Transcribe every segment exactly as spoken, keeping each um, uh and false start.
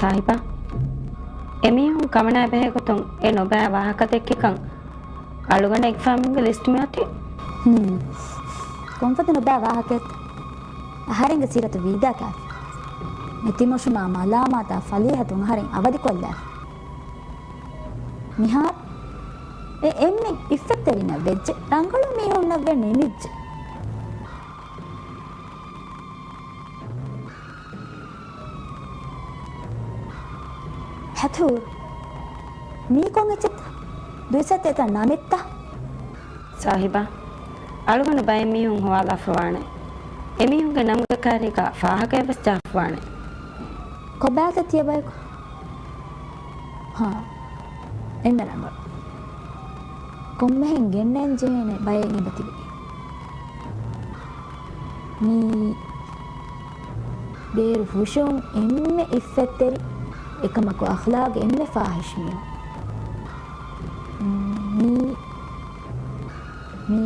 ސާހިބާ، އެމީހުން ކަމަނާ ބެހޭ ގޮތުން އެ ނުބައި ވާހަކަ ދެއްކިކަން އަޅުގަނޑަށް އެކްފާމުންގެ ލިސްޓް މިއޮތީ. ހުން. ކޮންފަދަ ނުބައި ވާހަކައެއްތަ؟ އަހަރެންގެ ސީރަތު ވީދާކާފި. ނެތިމޮށުމާ މަލާމާތާ ފަލީހަތުން އަހަރެން އަވަދިކޮށްލާފި. މިހާރު އެ އެންމެ އިއްފަތްތެރިންނަށް ވެއްޖެ ރަނގަޅު މީހުންނަށްވެ ނިމިއްޖެ. ހަތޫރު، މީ ކޮން އެއްޗެއްތަ؟ ދުއިސައްތަ އެތައް ނަމެއްތަ؟ ސާހިބާ، އަޅުގަނޑު ބައެއް މީހުން ހުވާލާފަވާނެ. އެމީހުންގެ ނަމުގެ ކާރީގަ ފާހަގައެއްވެސް ޖާފަވާނެ. ކޮބާތަ ތިޔަބަޔަކު؟ ހާ، އެންމެ ރަނގަޅު. ކޮންމެހެން ގެންނަން ޖެހޭނެ ބައެއް އެބަތިބި. މީ ބޭރު ހުށުން އެންމެ އިއްފަތްތެރި، އެކަމަކު އަޚްލާގު އެންމެ ފާހިޝް މީހުން. މީ، މީ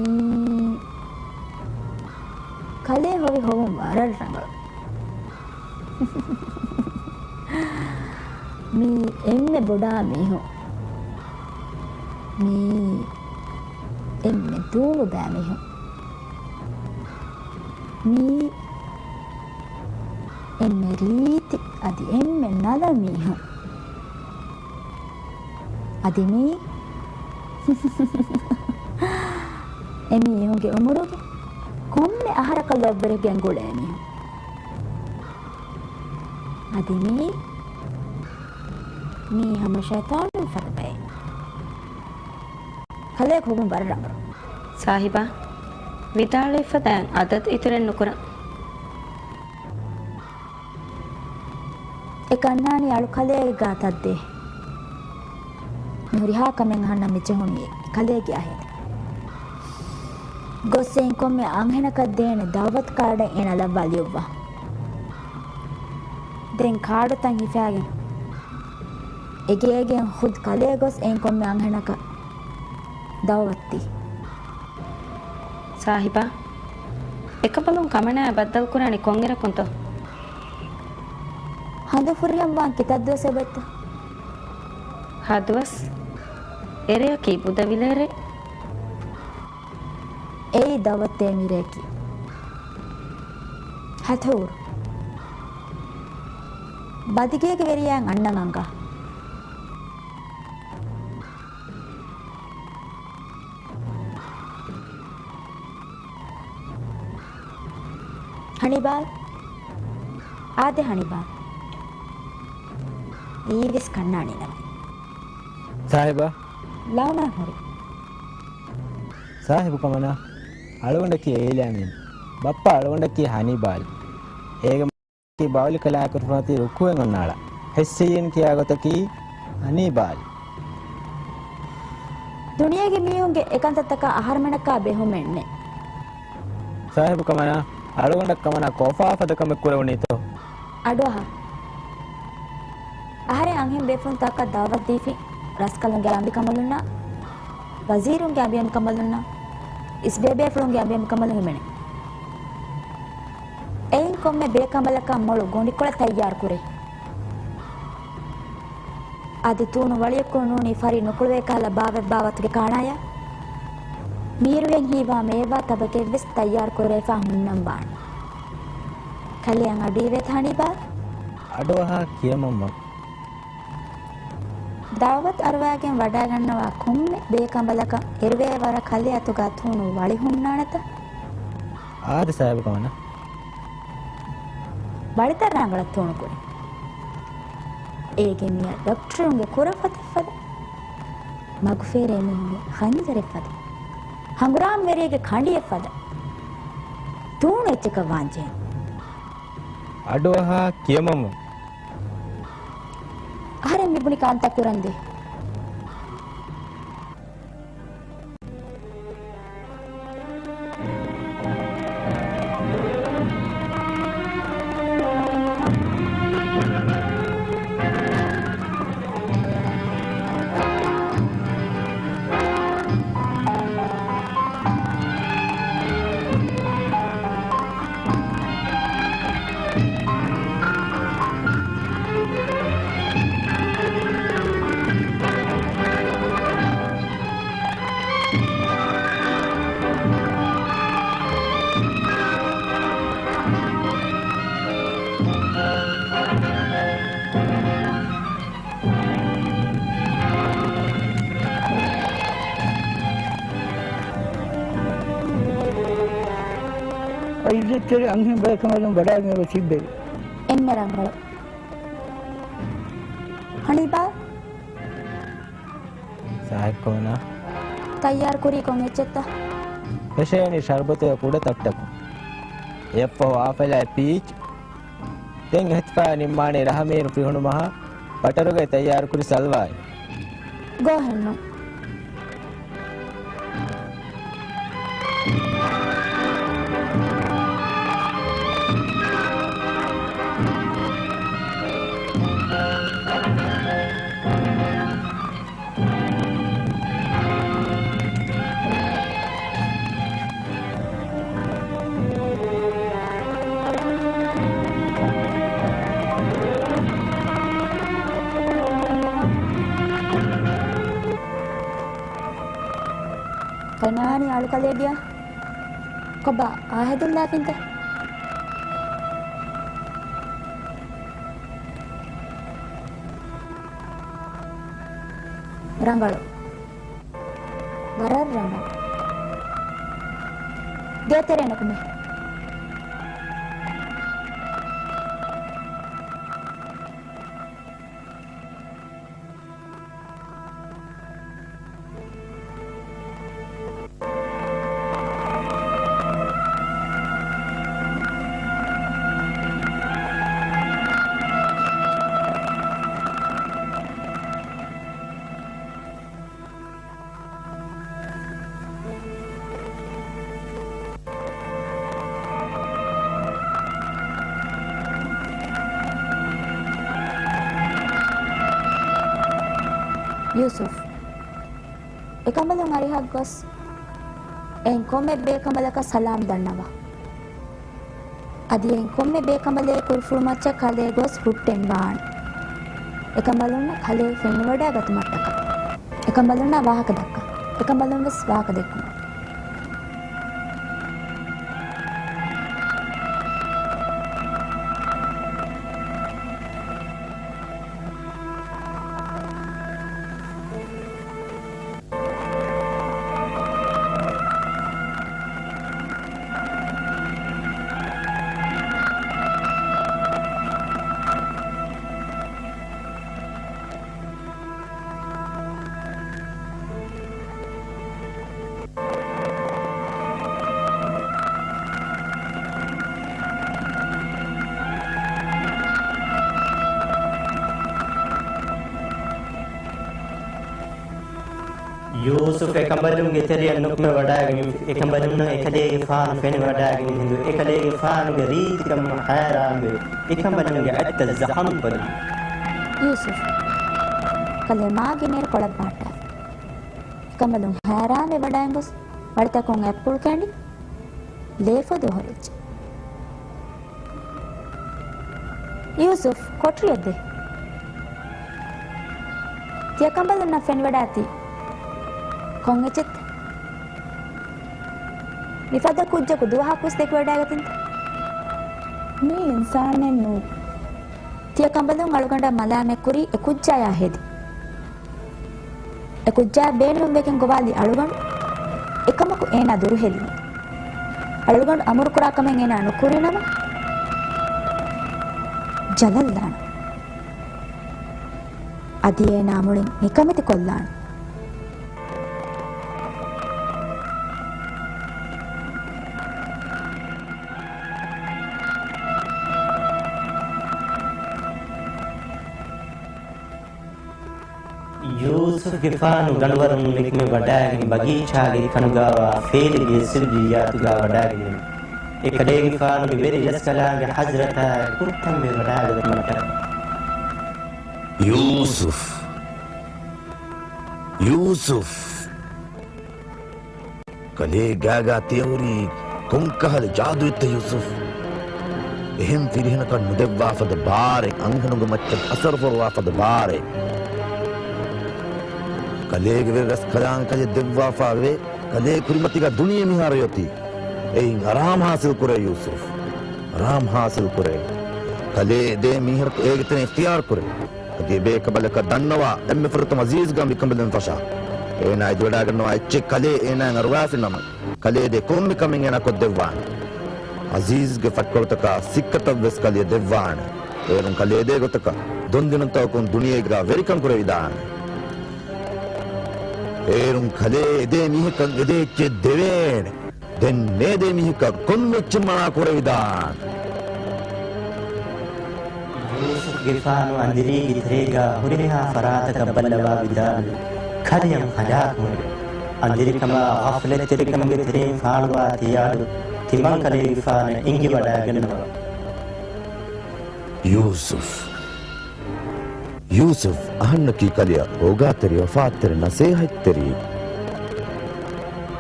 ކަލޭ ހޮވި ހޮވުން ވަރަށް ރަނގަޅު. މީ އެންމެ ބޮޑާ މީހުން. މީ އެންމެ ދޫނުބައި މީހުން. މީ އެންމެ ރީތި އަދި އެންމެ ނަލަ މީހުން. އަދި މީ އެމީހުންގެ އުމުރުގެ ކޮންމެ އަހަރަކަށް ލޯބިވެރިވެގެން ގުޅޭ މީހުން. އަދި މީ، މީ ހަމަ ޝައިޠާނުން ފަދަ ބައެއް. ކަލޭ ކޮބުން ވަރަށް ރަނގަޅު. ސާހިބާ، ވިދާޅުވި ފަދައިން އަދަދު އިތުރެއް ނުކުރަން. އެ ކަންނާނީ އަޅު ކަލޭގެ ގާތަށް ދޭ. މި ހުރިހާ ކަމެއް އަހަންނަށް މި ޖެހުނީ ކަލޭގެ އަހެދި. ގޮސް އެއިން ކޮންމެ އަންހެނަކަށް ދޭނެ ދައުވަތު ކާޑެއް އޭނަ ލައްވާ ލިޔުއްވާ. ދެން ކާޑުތައް ހިފާގެން އެގޭގެން ޚުދް ކަލޭ ގޮސް އެއިން ކޮންމެ އަންހެނަކަށް ދައުވަތު ދީ. ސާހިބާ، އެކަނބަލުން ކަމަނާއާ ބައްދަލުކުރާނީ ކޮންއިރަކުންތޯ؟ ހަނދު ފުރިހަމަވާން ކިތައް ދުވަސް އެބައޮތްތަ؟ ހަ ދުވަސް. އެރެއަކީ ބުދަވިލޭރޭ. އެއީ ދައުވަތު ދޭ މިރެއަކީ. ހަތޫރު. ބަދިގޭގެ ވެރިޔާއަށް އަންނަން އަންގާ. ހަނިބާލް. އާދެ ހަނިބާލް. އެއީވެސް ކަންނާނީ ނަމެއް. ސާހިބާ. ލައުނާ ހުރި. ސާހިބު ކަމަނާ، އަޅުގަނޑަކީ އޭލާމީން. ބައްޕަ އަޅުގަނޑަކީ ހަނީބާލް. އޭގެ މަ-، ބާވަލި ކަލާކުރުފަންތި ރުކުވެން އޮންނާޅަ. ހެއްސެއްޔެން ކިޔާ ގޮތަކީ ހަނީބާލް. ދުނިޔޭގެ މީހުންގެ އެކަންތައްތަކާ އަހަރުމެނަކާ ބެހުމެއް ނެތް. ސާހިބު ކަމަނާ، އަޅުގަނޑަށް ކަމަނާ ކޮފާ ފަދަ ކަމެއް ކުރެވުނީތޯ؟ އަޑުއަހާ. އަހަރެން އަންހެން ބޭފުޅުންތަކަށް ދައުވަތު ދީފިން، ރަސްކަލުންގެ އަނބިކަނބަލުންނާ، ވަޒީރުންގެ އަނބިކަނބަލުންނާ، އިސްބޭބޭފުޅުންގެ އަނބިކަނބަލުން ހިމެނޭ. އެއިން ކޮންމެ ބޭކަނބަލަކަށް މޮޅު ގޮނޑިކޮޅެއް ތައްޔާރުކުރޭ. އަދި ތޫނު ވަޅިއަކުން ނޫނީ ފަރި ނުކުޅެވޭ ކަހަލަ ބާވަތް ބާވަތުގެ ކާނާޔާ މީރުހެން ހީވާ މޭވާ ތަބަކެއްވެސް ތައްޔާރު ކުރެވިފާ ހުންނަން ވާނެ. ކަލެއަށް އަޑުއިވޭތަ ހަނީބާލް؟ އަޑުއަހާ ކިޔަމަންވަން. ދައުވަތު އަރުވާގެން ވަޑައިގަންނަވާ ކޮންމެ ބޭކަނބަލަކަށް އެރުވޭ ވަރަށް ކަލެއަށް އަތުގަ ތޫނު ވަޅި ހުންނާނެތަ؟ އާދެ ސާހިބު ކަމަނާ. ވަޅިތައް ރާނގަޅަށް ތޫނުކުރޭ. އޭގެ މިޔަށް ޑޮކްޓަރުންގެ ކުރަފަތެއް ފަދަ. މަގުފޭރޭ މީހުންގެ ޚަންޖަރެއް ފަދަ. ހަނގުރާމަވެރިއެއްގެ ކަނޑިއެއް ފަދަ. ތޫނު އެއްޗަކަށް ވާންޖެހޭ. އަޑުއަހާ ކިޔަމަންވަން. އަހަރެން މިބުނި ކަންތައް ކުރަން ދޭ. އިއްޒަތްތެރި އަންހެން ބައެއް ކަމަށް ވަޑައިގެން އެބަ ތިއްބެވި. އެންމެ ރަނގަޅު. ހަނީބާ؟ ސާހިބްކަމަނާ. ތައްޔާރު ކުރީ ކޮން އެއްޗެއްތަ؟ ފެށޭނީ ޝަރުބަތުގެ ކުޑަ ތައްޓަކުން. އެއަށްފަހު އާފަލާ ޕީޗް. ދެން އެހެތިފާ ނިންމާނީ ރަހަމީރު ފިހުނު މަހާ ބަޓަރުގައި ތައްޔާރުކުރި ސަލްވާއި. ގޯހެއްނު. ކަނާނީ އަޅުކަލޭ ދިޔަ؟ ކޮބާ އާހެދުންލާފިންތަ؟ ރަނގަޅު. ވަރަށް ރަނގަޅު. ގޭތެރޭ ނުކުމެ. ޔޫސުފް، އެކަނބަލުން އަރިހަށް ގޮސް، އެއިން ކޮންމެ ބޭކަނބަލަކަށް ސަލާމް ދަންނަވާ. އަދި އެއިން ކޮންމެ ބޭކަނބަލެއް ކުރިފުޅު މައްޗަށް ކަލޭ ގޮސް ހުއްޓެން ވާން. އެކަނބަލުންނަށް ކަލޭ ފެނިވަޑައިގަތުމަށްޓަކާ. އެކަނބަލުންނާ ވާހަކަ ދައްކާ. އެކަނބަލުން ވެސް ވާހަކަ ދެއްކުމަށް. ޔޫސުފް އެކަނބަލުންގެ ތެރެއަށް ނުކުމެ ވަޑައިގެން، އެކަނބަލުންނަށް އެކަލޭގެފާނު ފެނިވަޑައިގެން ހިނދު، އެކަލޭގެފާނުގެ ރީތިކަމުން ހައިރާންވެ، އެކަނބަލުންގެ އަތްތައް ޒަޚަމްކޮށްލި. ޔޫސުފް، ކަލޭ މާގިނައިރު ކޮޅަށް ބަހައްޓާފި. އެކަނބަލުން ހައިރާންވެ ވަޑައިގޮސް، ވަޅިތަކުން އެއްޕުޅު ކެނޑި، ލޭފޮދު އޮހޮރިއްޖެ. ޔޫސުފް، ކޮޓަރިއަށް ދޭ. ތިޔަ ކަނބަލުންނަށް ފެނިވަޑައިތީ ކޮން އެއްޗެއްތަ؟ މިފަދަ ކުއްޖަކު ދުވަހަކުވެސް ދެކިވަޑައިގަތީންތަ؟ މީ އިންސާނެއް ނޫން. ތިޔަ ކަނބަލުން އަޅުގަނޑަށް މަލާމަތްކުރީ އެ ކުއްޖާޔާ ހެދި. އެ ކުއްޖާ ބޭނުންވެގެން ގޮވާލި އަޅުގަނޑު، އެކަމަކު އޭނާ ދުރުހެލި. އަޅުގަނޑު އަމުރުކުރާ ކަމެއް އޭނާ ނުކުރިނަމަ، ޖަލަށްލާނަން. އަދި އޭނާ މުޅިން ނިކަމެތިކޮށްލާނަން. ޔޫސުފްގެފާނު ގަނޑުވަރުން ނިކުމެ ވަޑައިގެން ބަގީޗާގެ ކަނުގާވާ ފޭލިގެ ސިއްރިއްޔާތުގާ ވަޑައިގެން އެކަލޭގެފާނުގެ ވެރި ރަސްކަލާނގެ ޙަޟްރަތާ ކުށްކަންވެ ވަޑައިގަތުމަށްޓަކާ. ޔޫސުފް! ޔޫސުފް! ކަލޭ ގާގާ ތިޔަހުރީ ކޮންކަހަލަ ޖާދުއެއްތަ ޔޫސުފް؟ އެހެން ފިރިހެނަކަށް ނުދެއްވާފަދަ ބާރެއް، އަންހެނުންގެ މައްޗަށް އަސަރުފޮރުވާފަދަ ބާރެއް. ކަލޭގެ ވެރި ރަސްކަލާނގެ ކަލޭ ދެއްވާފާވޭ، ކަލޭ ކުރިމަތީގަ ދުނިޔެ މިހާރު އޮތީ. އެއިން އަރާމް ހާސިލް ކުރޭ ޔޫސުފް. އަރާމް ހާސިލް ކުރޭ. ކަލޭ ދޭ މީހަކު އޭގެ ތެރެއިން އިޚްތިޔާރު ކުރޭ. އަދި އެބޭކަނބަލަކަށް ދަންނަވާ، އެންމެ ފުރަތަމަ އަޒީޒްގަން މިކަނބަލުން ފަށާ. އޭނާ އެދިވަޑައިގަންނަވާ އެއްޗެއް ކަލޭ އޭނާއަށް އަރުވާފިނަމަ، ކަލޭ ދޭ ކޮންމެ ކަމެއް އޭނާ ކޮށްދެއްވާނެ. އަޒީޒްގެ ފައްކޮޅުތަކާ ސިއްކަތައްވެސް ކަލެޔަށް ދެއްވާނެ. އޭރުން ކަލެ އެދޭ ގޮތަކަށް ދޮންދިނުންތަކުން ދުނިޔޭގާ ވެރިކަން ކުރެވިދާނެ. އޭރުން ކަލެ އެދޭ މީހަކަށް އެދޭ އެއްޗެއް ދެވޭނެ. ދެން ނޭދޭ މީހަކަށް ކޮންމެ އެއްޗެއް މަނާ ކުރެވިދާނެ. ޔޫސުފްގެފާނު އަނދިރީގެ ތެރޭގާ ހުރިހާ ފަރާތަކަށް ބައްލަވާ ވިދާޅުވި، ކަލެއަށް ހަލާކުވެ. އަނދިރިކަމާ ޣާފިލަތްތެރިކަމުގެ ތެރެއިން ފާޅުވާ ތިޔާޑު ތިމަންކަލޭގެފާނަށް އެނގިވަޑައިގަންނަވާ. ޔޫސުފް. ޔޫސުފް އަހަންނަކީ ކަލެއަށް އޯގާތެރި، ވަފާތެރި، ނަސޭހަތްތެރި،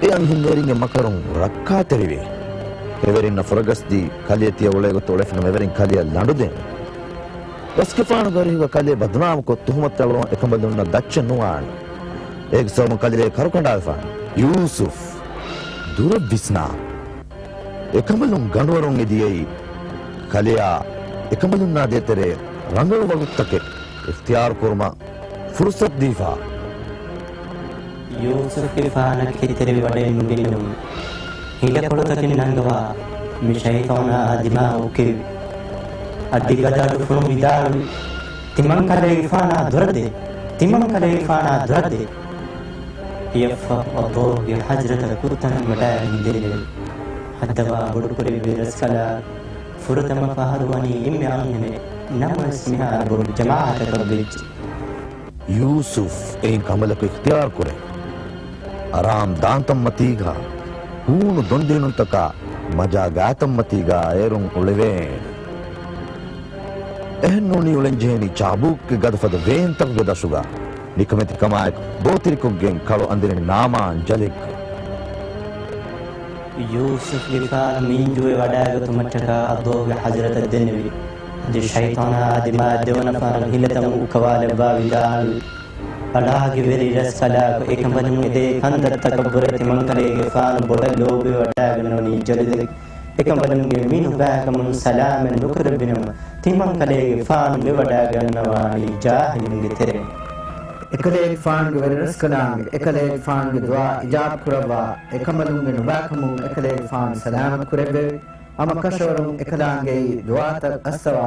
އެ އަންހެންވެރިންގެ މަކަރުން ރައްކާތެރިވޭ. އެވެރިންނަށް ފުރަގަސްދީ، ކަލެ ތިޔަ އުޅޭ ގޮތަށް އުޅެފިނަމަ އެވެރިން ކަލެއަށް ލަނޑުދޭނެ. ރަސްގެފާނުގެ އަރިހުގަ ކަލެ ބަދުނާމުކޮށް ތުހުމަތު އަޅުވަން އެކަނބަލުންނަށް ދައްޗެއް ނުވާނެ. އޭގެ ސަބަބުން ކަލެ ކަރުކަނޑާލަފާނެ. ޔޫސުފް ދުރަށް ވިސްނާ. އެކަނބަލުން ގަނޑުވަރުން އެދިޔައީ ކަލެއާ އެކަނބަލުންނާ ދޭތެރޭ ރަނގަޅު ވަގުތުތަކެއް އިޚްތިޔާރު ކުރުމަށް ފުރުސަތު ދީފަ. ޔޫސުފްގެފާނަށް ކެތްތެރިވެވަޑައެއް ނުގެންނަމުން، ހިނގަކޮޅުތަކެއް ނަންގަވާ މި ޝައިޠާނާ ދިމާއަށް އުކެވި. އަދި ގަދަ އަޑުފުޅުން ވިދާޅުވި، ތިމަންކަލޭގެފާނާ ދުރަށް ދޭ، ތިމަންކަލޭގެފާނާ ދުރަށް ދޭ. އެއަށްފަހު އައްލާހުގެ ޙަޟްރަތަށް ކުރުތަނަށް ވަޑައިގެން ދެންނެވި. ހައްދަވާ ބޮޑުކުރެއްވި ރަސްކަލާ ފުރަތަމަ ފަހަރު ވަނީ އެންމެ އަންހެނެއް، ނަމަވެސް މިހާރު ބޮޑު ޖަމާޢަތަކަށް ވެއްޖެ. ޔޫސުފް އެއިން ކަނބަލަކު އިޚްތިޔާރު ކުރޭ. އަރާމް ދާންތައްމަތީގާ، ހޫނު ދޮންދިނުންތަކާ، މަޖާ ގާތައްމަތީގާ އޭރުން އުޅެވޭނެ. އެހެން ނޫނީ އުޅެންޖެހޭނީ ޗާބޫކްގެ ގަދަފަދަ ވޭންތަކުގެ ދަށުގާ، ނިކަމެތިކަމާއެކު ބޯތިރިކޮށްގެން ކަޅު އަނދިރި ނާމާން ޖަލެއްގަ. ޔޫސުފްގެފާނު މިންޖުވެ ވަޑައިގަތުމަށްޓަކާ އައްލާހުގެ ޙަޟްރަތަށް ދެންނެވި. އަދި ޝައިޠާނާ ދިމާއަށް ދެވަނަ ފަހަރަށް ހިލަތަން އުކަވާލައްވާ ވިދާޅުވި. އަލާހުގެ ވެރި ރަސްކަލާކޮ، އެކަނބަލުން އެދޭ ކަންތައްތަކަށްވުރެ ތިމަންކަލޭގެފާނު ބޮޑަށް ލޯބިވެވަޑައިގަންނަވަނީ ޖަލުދެއް. އެކަނބަލުންގެ މި ނުބައިކަމުން ސަލާމަތް ނުކުރެއްވިނަމަ، ތިމަންކަލޭގެފާނު ވެވަޑައިގަންނަވާނީ ޖާހިލުންގެ ތެރެއިން. އެކަލޭގެފާނުގެ ވެރިރަސްކަލާނގެ، އެކަލޭގެފާނުގެ ދުޢާ އިޖާބަ ކުރައްވާ، އެކަނބަލުންގެ ނުބައިކަމުން އެކަލޭގެފާނު ސަލާމަތް ކުރެއްވެވި. ހަމަ ކަށަވަރުން އެކަލާނގެއީ ދުޢާތައް އައްސަވާ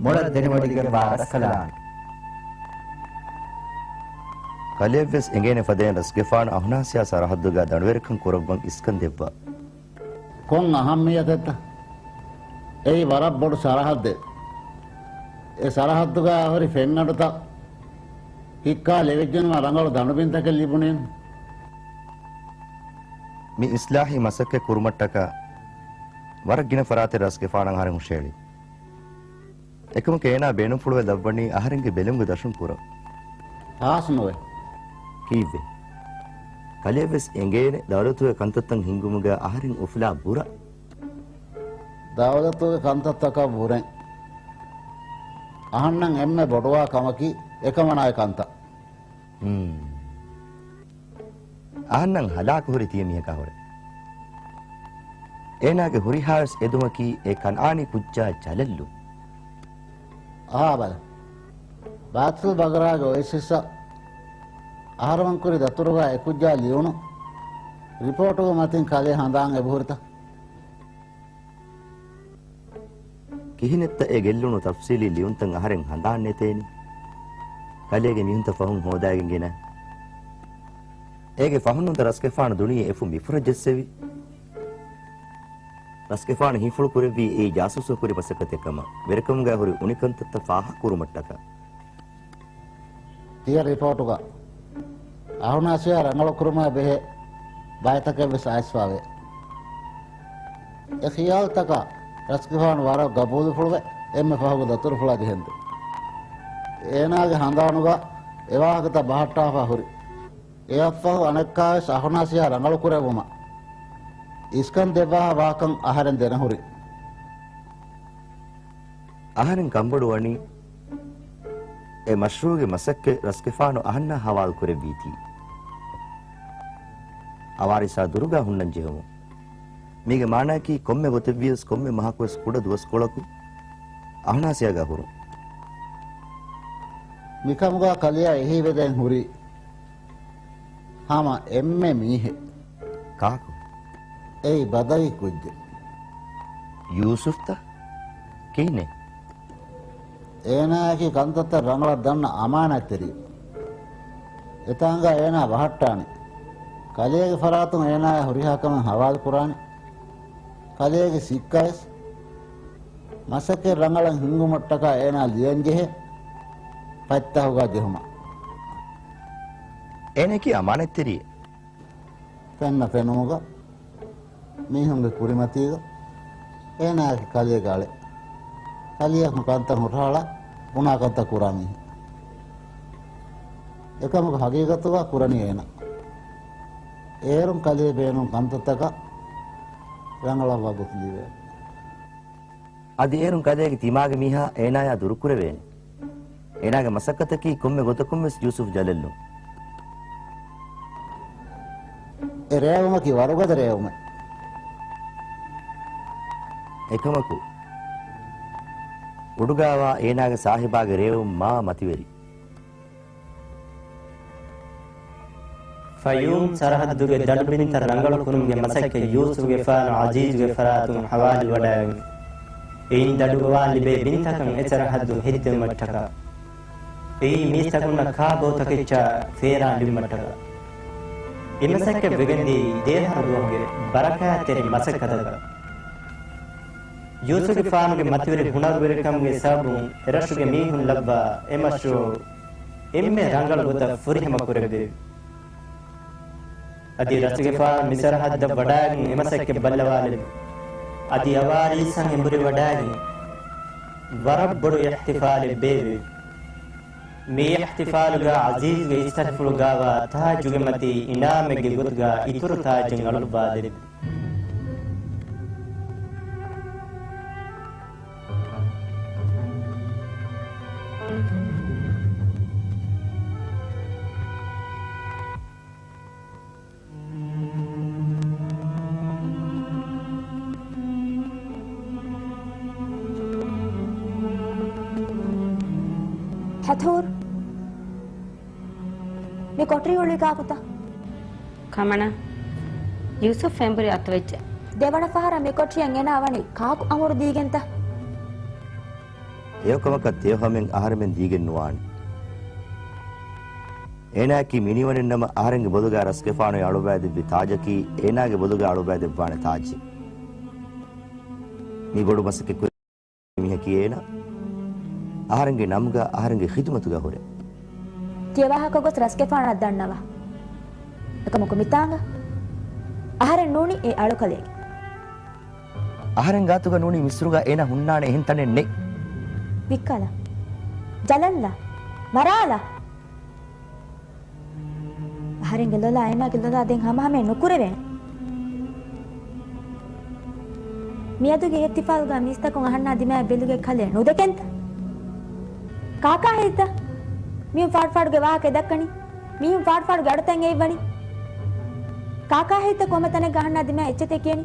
މޮޅަށް ދެނެވޮޑިގެންވާ ރަސްކަލާނގެ. ކަލެއަށްވެސް އެނގޭނެ ފަދައިން ރަސްގެފާނު އަހުނާސިޔާ ސަރަހައްދުގަ ދަނޑުވެރިކަން ކުރައްވަން އިސްކަން ދެއްވާ. ކޮން އަހައްމިއްޔަތެއްތަ؟ އެއީ ވަރަށް ބޮޑު ސަރަހައްދެއް. އެ ސަރަހައްދުގަ ހުރި ފެންއަޑުތައް ހިއްކާ ލެވިއްޖެނުމަށް ރަނގަޅު ދަނޑުބިންތަކެއް ލިބުނީން. މި އިސްލާހީ މަސައްކަތް ކުރުމަށްޓަކާ ވަރަށް ގިނަ ފަރާތެއް ރަސްގެފާނަށް އަހަރެން ހުށަހެޅި. އެކަމަކު އޭނާ ބޭނުންފުޅުވެ ލައްވަނީ އަހަރެންގެ ބެލުމުގެ ދަށުން ކުރަން. ހާސް ނުވޭ. ކީއްވެ؟ ކަލެއަށްވެސް އެނގޭނެ ދައުލަތުގެ ކަންތައްތައް ހިންގުމުގަ އަހަރެން އުފުލާ ބުރަ. ދައުލަތުގެ ކަންތައްތަކަށް ބުރެން އަހަންނަށް އެންމެ ބޮޑުވާ ކަމަކީ އެކަމަނާގެ ކަންތައް. ހުން. އަހަންނަށް ހަލާކު ހުރި ތިޔަ މީހަކާ ހުރެ. އޭނާގެ ހުރިހާވެސް އެދުމަކީ އެ ކަންއާނީ ކުއްޖާ ޖަލަށްލު. އަހާ ބަލަ. ބައިތުލް ބަގްރާގެ އޮއިސިސްއަށް އަހަރުމެން ކުރި ދަތުރުގަ އެ ކުއްޖާ ލިޔުނު ރިޕޯޓުގެ މަތިން ކަލޭ ހަނދާން އެބަހުރިތަ؟ ކިހިނެއްތަ އެ ގެއްލުނު ތަފްސީލީ ލިޔުންތައް އަހަރެން ހަނދާން ނެތޭނީ؟ ކަލޭގެ މީހުންތައް ފަހުން ހޯދާގެން ގެނަ. އޭގެ ފަހުންނުތަ ރަސްގެފާނު ދުނިޔެ އެފުށް މިފުރަށް ޖެއްސެވި. ރަސްގެފާނު ހީފުޅު ކުރެއްވީ އެއީ ޖާސޫސުން ކުރި މަސައްކަތެއް ކަމަށް، ވެރިކަމުގަ ހުރި އުނިކަންތައްތައް ފާހަގަ ކުރުމަށްޓަކާ. ތިޔަ ރިޕޯޓުގަ އަހުނާސިޔާ ރަނގަޅު ކުރުމާ ބެހޭ ބައިތަކެއްވެސް އައިސްފާވޭ. އެ ޚިޔާލުތަކާ ރަސްގެފާނު ވަރަށް ގަބޫލުފުޅުވެ، އެންމެ ފަހުގެ ދަތުރުފުޅާ ޖެހެންދެ. އޭނާގެ ހަނދާނުގަ އެ ވާހަކަތައް ބަހައްޓާފާ ހުރި. އެއަށްފަހު އަނެއްކާވެސް އަހުނާސިޔާ ރަނގަޅު ކުރެއްވުމަށް އިސްކަން ދެއްވާ ވާކަން އަހަރެން ދެނެހުރި. އަހަރެން ކަންބޮޑުވަނީ އެ މަޝްރޫޢުގެ މަސައްކަތް ރަސްގެފާނު އަހަންނާ ހަވާލު ކުރެއްވީތީ. އަވާރިސާ ދުރުގަ ހުންނަން ޖެހުމުން. މީގެ މާނައަކީ ކޮންމެ ގޮތެއްވިޔަސް ކޮންމެ މަހަކުވެސް ކުޑަ ދުވަސްކޮޅަކު އަހުނާސިޔާގަ ހުރުން. މިކަމުގަ ކަލެއަށް އެހީވެދޭން ހުރީ ހަމަ އެންމެ މީހެއް. ކާކު؟ އެއީ ބަދަވީ ކުއްޖެއް. ޔޫސުފްތަ؟ ކިހިނެއް؟ އޭނާއަކީ ކަންތައްތައް ރަނގަޅަށް ދަންނަ އަމާނާތްތެރިއެއް. އެތާނގަ އޭނާ ބަހައްޓާނެ. ކަލޭގެ ފަރާތުން އޭނާއާ ހުރިހާ ކަމެއް ހަވާލު ކުރާނެ. ކަލޭގެ ސިއްކަވެސް މަސައްކަތް ރަނގަޅަށް ހިންގުމަށްޓަކާ އޭނާ ލިޔަންޖެހޭ ފަތްތަހުގަ ޖެހުމަށް. އޭނައަކީ އަމާނާތްތެރިއެއް. ފެންނަ ފެނުމުގަ މީހުންގެ ކުރިމަތީގަ އޭނާއަކީ ކަލޭގެ އަޅެއް. ކަލެޔަކު ކަންތައް ހުށަހަޅާ ބުނާ ކަންތައް ކުރާ މީހެއް. އެކަމަކު ހަގީގަތުގަ ކުރަނީ އޭނާ. އޭރުން ކަލޭ ބޭނުން ކަންތައްތަކަށް ރަނގަޅަށް ވަގުތު ލިބޭނެ. އަދި އޭރުން ކަލޭގެ ތިމާގެ މީހާ އޭނާޔާ ދުރުކުރެވޭނެ. އޭނާގެ މަސައްކަތަކީ ކޮންމެ ގޮތަކުންވެސް ޔޫސުފް ޖަލެއްލުން. އެ ރޭވުމަކީ ވަރުގަދަ ރޭވުމެއް. އެކަމަކު، އުޑުގާވާ އޭނާގެ ސާހިބާގެ ރޭވުން މާ މަތިވެރި. ފަޔޫމް ސަރަހައްދުގެ ދަނޑުބިންތައް ރަނގަޅު ކުރުމުގެ މަސައްކަތް ޔޫސުފްގެފާނު އަޒީޒުގެފާރާތުން ހަވާލުވަޑައިގެން، އެއިން ދަނޑުގަވާން ލިބޭ ބިންތަކަށް އެއް ސަރަހައްދު ހެއްދެވުމަށްޓަކާ. އެއީ މީސްތަކުންނަށް ކާ ބޯ ތަކެއްޗާ ފޭރާން ލިބުމަށްޓަކާ. އެ މަސައްކަތް ވެގެންދިޔައީ ދޭހަރު ދުވަހުގެ ބަރަކާތްތެރި މަސައްކަތަކަށް. ޔޫސުފްގެފާނުގެ މަތިވެރި ހުނަރުވެރިކަމުގެ ސަބަބުން އެރަށުގެ މީހުން ލައްވާ އެ މަޝްރޫޢު އެންމެ ރަނގަޅު ގޮތަށް ފުރިހަމަ ކުރެއްވެވި. އަދި ރަސްގެފާނު މި ސަރަހައްދަށް ވަޑައިގެން އެ މަސައްކަތް ބައްލަވާލެއްވި. އަދި އަވާރީސް ހަން އެނބުރި ވަޑައިގެން ވަރަށް ބޮޑު އިޙްތިފާލެއް ބޭއްވެވި. މި އިޙްތިފާލުގަ އަޒީޒްގެ އިސްތަށިފުޅުގަވާ ތާޖުގެ މަތީ އިނާމެއްގެ ގޮތުގަ އިތުރު ތާޖެއް އަޅުއްވާލެއްވި. ހަތޫރު، މި ކޮޓަރި އުޅުއްވީ ކާކުތަ؟ ކަމަނާ، ޔޫސުފް އެނބުރި އަތުވެއްޖެ. ދެވަނަ ފަހަރަށް މި ކޮޓަރިއަށް އޭނާ ވަނީ ކާކު އަމުރު ދީގެންތަ؟ އެއޮކަމަކަށް ތެޔޮހަމެއް އަހަރެމެން ދީގެން ނުވާނެ. އޭނާއަކީ މިނިވަނެއް ނަމަ، އަހަރެންގެ ބޮލުގަ ރަސްގެފާނު އަޅުއްވައިދެއްވި ތާޖަކީ އޭނާގެ ބޮލުގަ އަޅުއްވައިދެއްވާނެ ތާޖެއް. މި ބޮޑު މަސައްކަތް ކުރި މީހަކީ އޭނާ. އަހަރެންގެ ނަމުގަ އަހަރެންގެ ޚިދުމަތުގަ ހުރޭ. ތިޔަ ވާހަކަ ގޮސް ރަސްގެފާނަށް ދަންނަވާ. އެކަމަކު މިތާނގަ އަހަރެން ނޫނީ އެ އަޅުކަލޭގެ. އަހަރެން ގާތުގަ ނޫނީ މިސްރުގަ އޭނާ ހުންނާނެ އެހެން ތަނެއް ނެތް. ވިއްކާލާ. ޖަލަށްލާ. މަރާލާ. އަހަރެންގެ ލޮލާ އޭނާގެ ލޮލާ ދެން ހަމަހަމައެއް ނުކުރެވޭނެ. މިއަދުގެ އިޙްތިފާލުގަ މީސްތަކުން އަހަންނާ ދިމާއަށް ބެލުގެ ކަލޭ ނުދެކެންތަ؟ ކާކާ ހެއްތަ؟ މީހުން ފާޑުފާޑުގެ ވާހަކަ ދައްކަނީ. މީހުން ފާޑުފާޑުގެ އަޑުތައް އެއްވަނީ. ކާކާ ހެއްތަ ކޮންމެ ތަނެއްގަ އަހަންނާ ދިމާއަށް އެއްޗެތޭ ކިޔަނީ؟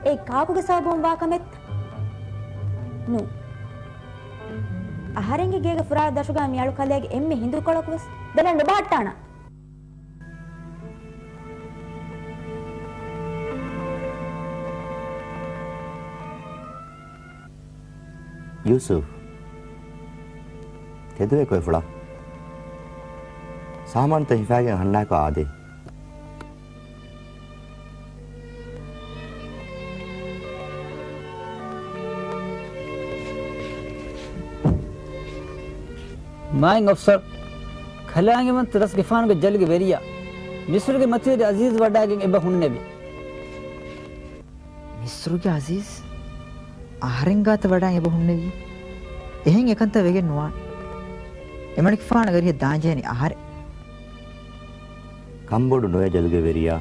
އެއީ ކާކުގެ ސަބަބުން ވާ ކަމެއްތަ؟ ނޫ. އަހަރެންގެ ގޭގެ ފުރާޅު ދަށުގަ މި އަޅު ކަލޭގެ އެންމެ ހިނދުކޮޅަކުވެސް ދެނެއް ނުބަހައްޓާނަން. ޔޫސުފް، ތެދުވޭ ކޮއިފުޅާ. ސާމާނުތައް ހިފާގެން އަހަންނާއެކު އާދޭ. މާތް އޮފިސަރ، ކަލާނގެވަންތަ ރަސްގެފާނުގެ ޖަލުގެ ވެރިޔާ، މިސްރުގެ މަތިވެރި އަޒީޒް ވަޑައިގެން އެބަ ހުންނެވި. މިސްރުގެ އަޒީޒް އަހަރެން ގާތަށް ވަޑައި އެބަ ހުންނެވީ؟ އެހެން އެކަންތައް ވެގެން ނުވާނެ. އެމަނިކުފާނަށް ވެރިހެއް ދާންޖެހެނީ އަހަރެން. ކަންބޮޑު ނުވޭ ޖަލުގެ ވެރިޔާ.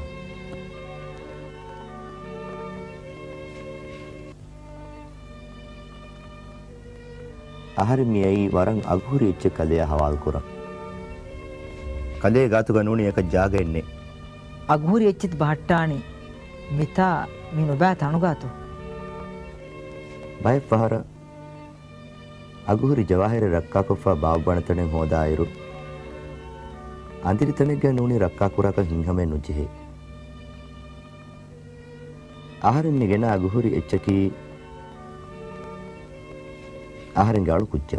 އަހަރެން މިއައީ ވަރަށް އަގުހުރި އެއްޗެއް ކަލެޔާ ހަވާލުކުރަން. ކަލޭ ގާތުގަ ނޫނީ އެކަށް ޖާގައެއް ނެތް. އަގުހުރި އެއްޗެތި ބަހައްޓާނީ މިތާ މި ނުބައި ތަނުގާތޯ؟ ބައެއް ފަހަރަށް އަގުހުރި ޖަވާހިރެއް ރައްކާކޮށްފަ ބާއްވާނެ ތަނެއް ހޯދާއިރު، އަނދިރި ތަނެއްގައި ނޫނީ ރައްކާކުރާކަށް ހިތްހަމައެއް ނުޖެހޭ. އަހަރެން މި ގެނަ އަގުހުރި އެއްޗަކީ އަހަރެންގެ އަޅު ކުއްޖާ.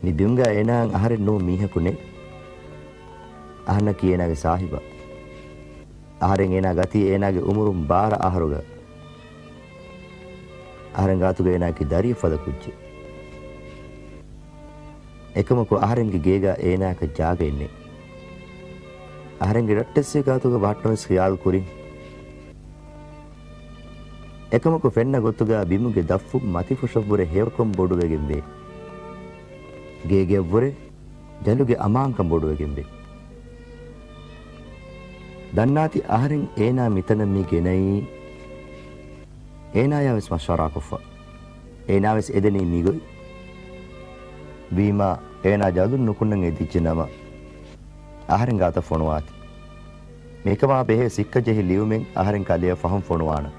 މި ބިމުގަ އޭނާއަށް އަހަރެން ނޫން މީހަކު ނެތް. އަހަންނަކީ އޭނާގެ ސާހިބާ. އަހަރެން އޭނާ ގަތީ އޭނާގެ އުމުރުން ބާރަ އަހަރުގަ. އަހަރެން ގާތުގަ އޭނާއަކީ ދަރިއެއް ފަދަ ކުއްޖެއް. އެކަމަކު އަހަރެންގެ ގޭގަ އޭނާއަކަށް ޖާގައެއް ނެތް. އަހަރެންގެ ރައްޓެއްސެއް ގާތުގަ ވަހައްޓަން ވެސް ޚިޔާލު ކުރިން. އެކަމަކު ފެންނަ ގޮތުގަ ބިމުގެ ދަށްފުށް މަތިފުށަށްވުރެ ހެޔޮކަން ބޮޑުވެގެންވޭ. ގޭގެއަށްވުރެ ޖަލުގެ އަމާންކަން ބޮޑުވެގެންވޭ. ދަންނާތި އަހަރެން އޭނާ މިތަނަށް މި ގެނައީ އޭނާޔާ ވެސް މަޝްވަރާކޮށްފަ. އޭނާ ވެސް އެދެނީ މިގޮތް. ވީމާ، އޭނާ ޖަލުން ނުކުންނަން އެދިއްޖެ ނަމަ، އަހަރެން ގާތަށް ފޮނުވާތި. މިކަމާ ބެހޭ ސިއްކަ ޖެހި ލިޔުމެއް އަހަރެން ކަލެއަށް ފަހުން ފޮނުވާނަން.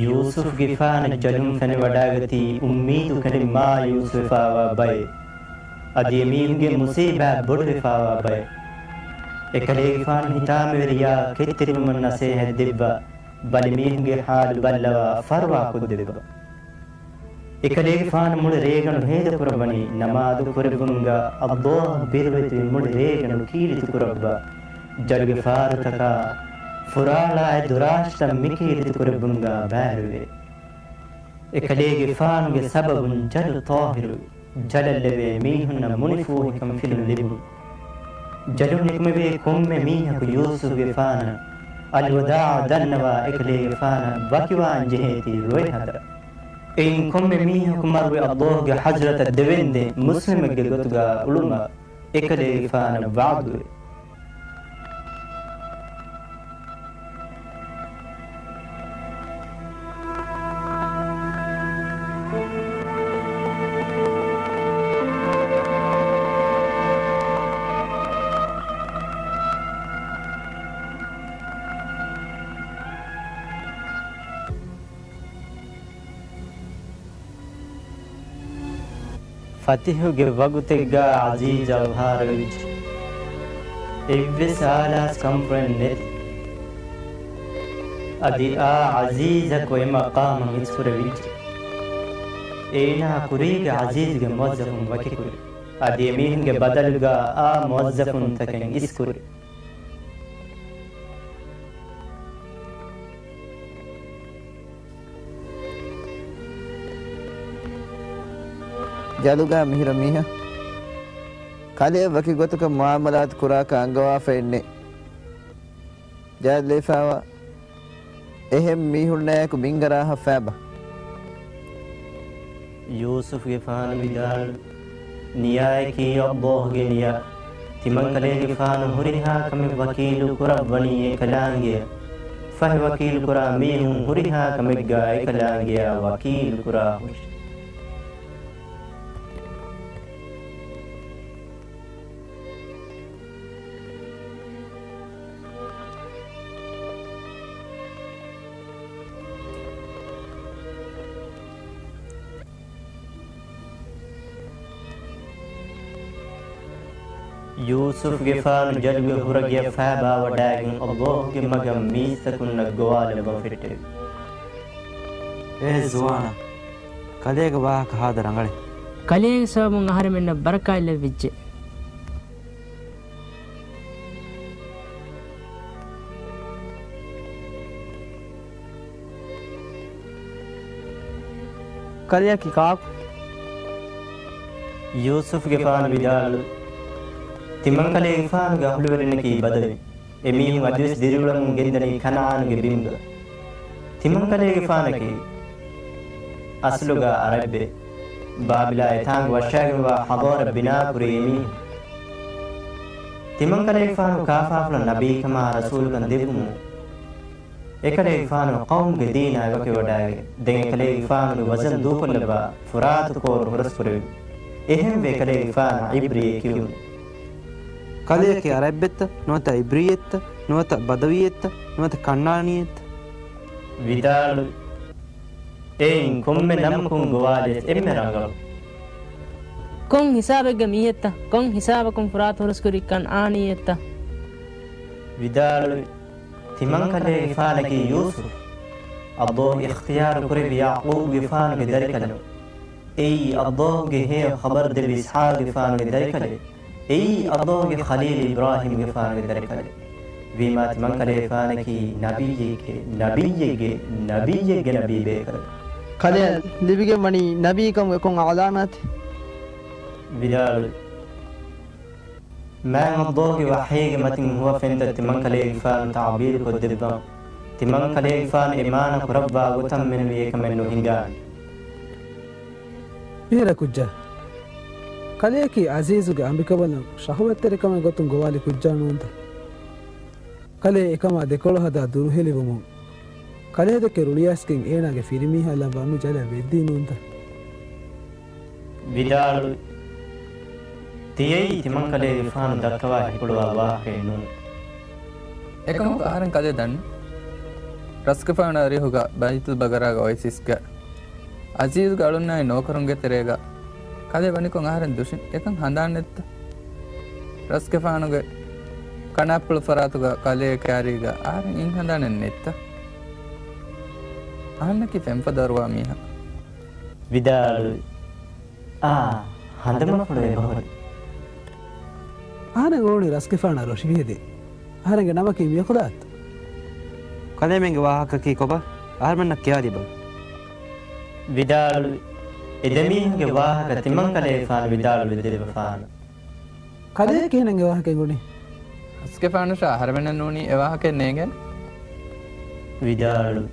ޔޫސުފްގެފާނަށް ޖަލުން ފެނިވަޑައިގަތީ އުއްމީދު ކެނޑި މާޔޫސްވެފާވާ ބައެއް. އަދި އެމީހުންގެ މުސީބާތް ބޮޑުވެފާވާ ބައެއް. އެކަލޭގެފާނު ހިތާމަވެރިޔާ ކެތްތެރިވުމަށް ނަސޭހަތް ދެއްވާ، ބަލި މީހުންގެ ހާލު ބައްލަވާ ފަރުވާ ކޮށްދެއްވާ. އެކަލޭގެފާނު މުޅި ރޭގަނޑު ހޭދަކުރައްވަނީ ނަމާދު ކުރެއްވުމުގަ އައްލާހަށް ބިރުވެތިވެ މުޅި ރޭގަނޑު ކީރިތި ކުރައްވާ، ޖަލުގެ ފާރުތަކާ ފުރާޅާއި ދުރާށިތައް މިކީރިތި ކުރެއްވުމުގަ ބައިވެރިވޭ. އެކަލޭގެފާނުގެ ސަބަބުން ޖަލު ޠާހިރުވި. ޖަލަށް ލެވޭ މީހުންނަށް މުނިފޫހިކަން ފިލުން ލިބުން. ޖަލުން ނިކުމެވޭ ކޮންމެ މީހަކު ޔޫސުފްގެފާނަށް އަލްވަދާޢު ދަންނަވާ އެކަލޭގެފާނަށް ވަކިވާން ޖެހޭތީ ރޮއެ ހަދާ. އެއިން ކޮންމެ މީހަކު މަރުވެ އައްލާހުގެ ޙަޟްރަތަށް ދެވެންދެން މުސްލިމެއްގެ ގޮތުގަ އުޅުމަށް އެކަލޭގެފާނަށް ވަޢުދުވޭ. ފަތިޙުގެ ވަގުތެއްގާ ޢަޒީޒް އަވަހާރަވެއްޖެ. އެއްވެސް އާލާސް ކަންފުޅެއް ނެތި. އަދި އާ ޢަޒީޒަކު އެ މަޤާމަށް އިސްކުރެވިއްޖެ. އޭނާ ކުރީގެ ޢަޒީޒްގެ މުވައްޒަފުން ވަކިކުރި. އަދި އެމީހުންގެ ބަދަލުގާ އާ މުވައްޒަފުންތަކެއް އިސްކުރި. ޖަލުގާ މިހިރަ މީހާ ކަލެއަށް ވަކި ގޮތަކަށް މުޢާމަލާތު ކުރާކަށް އަންގަވާފައެއްނެތް. ޖަލު ލިޔެފާވާ އެހެން މީހުންނާއެކު ބިންގަރާހަށް ފައިބަ. ޔޫސުފްގެފާނު ވިދާޅުވި، ނިޔާއަކީ އައްލާހުގެ ނިޔާ. ތިމަންކަލޭގެފާނު ހުރިހާ ކަމެއް ވަކީލު ކުރައްވަނީ އެކަލާނގެއަށް. ފަހެ ވަކީލު ކުރާ މީހުން ހުރިހާ ކަމެއްގާ އެކަލާނގެއާ ވަކީލު ކުރާހުށި. ޔޫސުފްގެފާނު ޖަލުގެ ހުރަގެއަށް ފައިބާވަޑައިގެން އައްލާހުގެ މަގަށް މީސްތަކުންނަށް ގޮވާލައްވަން ފެއްޓެވި. އޭ ޒުވާނާ، ކަލޭގެ ވާހަކަ ހާދަ ރަނގަޅޭ. ކަލޭގެ ސަބަބުން އަހަރެމެންނަށް ބަރަކާތް ލެއްވިއްޖެ. ކަލެއަކީ ކާކު؟ ޔޫސުފްގެފާނު ވިދާޅުވި، ތިމަންކަލޭގެފާނުގެ އަހުލުވެރިންނަކީ ބަދަވީން. އެމީހުން އަދިވެސް ދިރިއުޅެމުން ގެންދަނީ ކަންޢާނުގެ ބިމުގަ. ތިމަންކަލޭގެފާނަކީ އަސްލުގަ އަރަބެއް. ބާބިލާ އެތާނގަ ވަށައިގެންވާ ޙަޟާރަތް ބިނާކުރި އެމީހުން. ތިމަންކަލޭގެފާނު ކާފާފުޅަށް ނަބީކަމާ ރަސޫލުކަން ދެއްވުމުން، އެކަލޭގެފާނު ޤައުމުގެ ދީނާއި ވަކިވަޑައިގެން، ދެން އެކަލޭގެފާނުގެ ވަޒަން ދޫކޮށްލައްވާ ފުރާތު ކޯރު ހުރަސްކުރެވި. އެހެންވެ އެކަލޭގެފާނަށް ޢިބްރީއޭ ކިޔުނު. ކަލެއަކީ އަރަބްބެއްތަ ނުވަތަ ޢިބްރީއެއްތަ ނުވަތަ ބަދަވީއެއްތަ ނުވަތަ ކަންޢާނީއެއްތަ؟ ވިދާޅުވި، އެއިން ކޮންމެ ނަމަކުން ގޮވާލިޔަސް އެންމެ ރަނގަޅު. ކޮން ހިސާބެއްގެ މީހެއްތަ؟ ކޮން ހިސާބަކުން ފުރާތު ހުރަސްކުރި ކަން އާނީއެއްތަ؟ ވިދާޅުވި، ތިމަންކަލޭގެފާނަކީ ޔޫސުފް، އައްލާހު އިޚްތިޔާރު ކުރެއްވި ޔަޢުޤޫބުގެފާނުގެ ދަރިކަލެއް. އެއީ އައްލާހުގެ ހެޔޮ ޚަބަރު ދެއްވި އިސްޙާޤުގެފާނުގެ ދަރިކަލެއް. އެއީ އައްލާހުގެ ޚަލީލު އިބްރާހީމްގެފާނުގެ ދަރިކަލެއް. ވީމާ ތިމަންކަލޭގެފާނަކީ ނަބިއްޔެއްގެ، ނަބިއްޔެއްގެ، ނަބިއްޔެއްގެ ނަބީ ބޭކަލެއް. ކަލެއަށް ލިބިގެން ވަނީ ނަބީކަމުގެ ކޮން އަޅާމާތެއް؟ ވިދާޅުވި، މާތް އައްލާހުގެ ވަޙީގެ މަތިން ހުވަފެންތައް ތިމަންކަލޭގެފާނު ތަޢުބީރު ކޮށްދެއްވާ، ތިމަންކަލޭގެފާނު އެ މާނަ ކުރައްވާ ގޮތަށް މެނުވީ އެކަމެއް ނުހިނގާނެ. މިހިރަ ކުއްޖާ، ކަލެއަކީ ޢަޒީޒުގެ އަނބިކަނބަލުން ޝަހުވަތްތެރިކަމެއް ގޮތުން ގޮވާލި ކުއްޖާ ނޫންތަ؟ ކަލޭ އެކަމާ ދެކޮޅު ހަދާ ދުރުހެލިވުމުން، ކަލޭ ދެކެ ރުޅިއައިސްގެން އޭނާގެ ފިރިމީހާ ލައްވާ މި ޖަލަށް ވެއްދީ ނޫންތަ؟ ވިދާޅުވި، ތިޔައީ ތިމަންކަލޭގެފާނު ދައްކަވާ ހިކުޅުވާ ވާހަކައެއް ނޫން. އެކަމަކު އަހަރެން ކަލޭ ދަންނަ. ރަސްގެފާނު އަރިހުގަ ބައިތުލް ބަގަރާގަ އޮއިސިސްގަ ޢަޒީޒުގެ އަޅުންނާއި ނޯކަރުންގެ ތެރޭގަ ކަލޭ ވަނިކޮށް އަހަރެން ދުށިން އެކަން ހަނދާން ނެތްތަ؟ ރަސްގެފާނުގެ ކަނާޕުޅު ފަރާތުގަ ކަލޭ ކާރީގަ އަހަރެން އިން ހަނދާނެއް ނެތްތަ؟ އަހަންނަކީ ފެންފޮދު އަރުވާ މީހާ. ވިދާޅުވި، އާ، ހަނދުމަފުޅު އެބަހުރި. އަހަރެން އުޅުނީ ރަސްގެފާނާ ރޮށި ވިހެދި. އަހަރެންގެ ނަމަކީ މިޔަކުލާތް. ކަލޭމެންގެ ވާހަކަކީ ކޮބާ؟ އަހަރުމެންނަށް ކިޔާދީބަލަ. ވިދާޅުވި، އެ ދެމީހުންގެ ވާހަކަ ތިމަންކަލޭގެފާނު ވިދާޅުވެ ދެއްވަފާނަން. ކަލޭ ކިހިނެއްގެ ވާހަކަ އެނގުނީ؟ ރަސްގެފާނަށާ އަހަރެމެންނަށް ނޫނީ އެ ވާހަކައެއް ނޭނގޭނެ. ވިދާޅުވި،